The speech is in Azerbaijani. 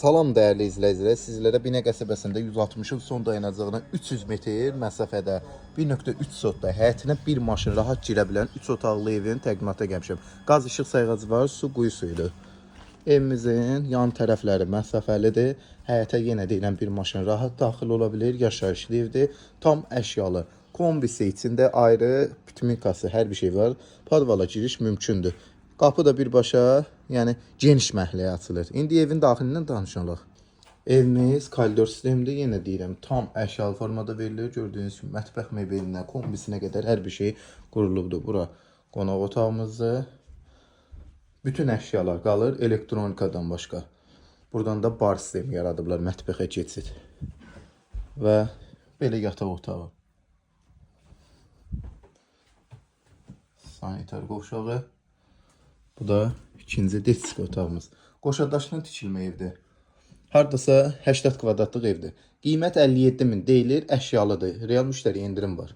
Salam dəyərli izləyicilər, sizlərə Binə qəsəbəsində 160-ın son dayanacağına 300 metr məsafədə 1.3 sotda həyətinə bir maşın rahat girə bilən 3 otaqlı evin təqdimata gəlmişəm. Qaz işıq sayğacı var, su quyu suyudur. Evimizin yan tərəfləri məsafəlidir. Həyətə yenə deyilən bir maşın rahat daxil ola bilir. Yaşayışlı evdir. Tam əşyalı. Kombisi içində ayrı, pitmikası, hər bir şey var. Podvala giriş mümkündür. Qapı da birbaşa, yəni geniş məhəlləyə açılır. İndi evin daxilindən danışalıq. Evimiz koridor sistemidir. Yenə deyirəm, tam əşyalı formada verilir. Gördüyünüz kimi mətbəx mebelinə, kombisinə qədər hər bir şey qurulubdur. Bura qonaq otağımızdır. Bütün əşyalar qalır elektronikadan başqa. Buradan da bar sistemi yaradıblar mətbəxə keçid. Və belə yataq otağı. Sanitar qovşağı. Bu da ikinci desk otağımız. Qoşadaşdan tikilmə evdir. Hardasa 80 kvadratlıq evdir. Qiymət 57 min deyilir, əşyalıdır. Real müştəriyə endirim var.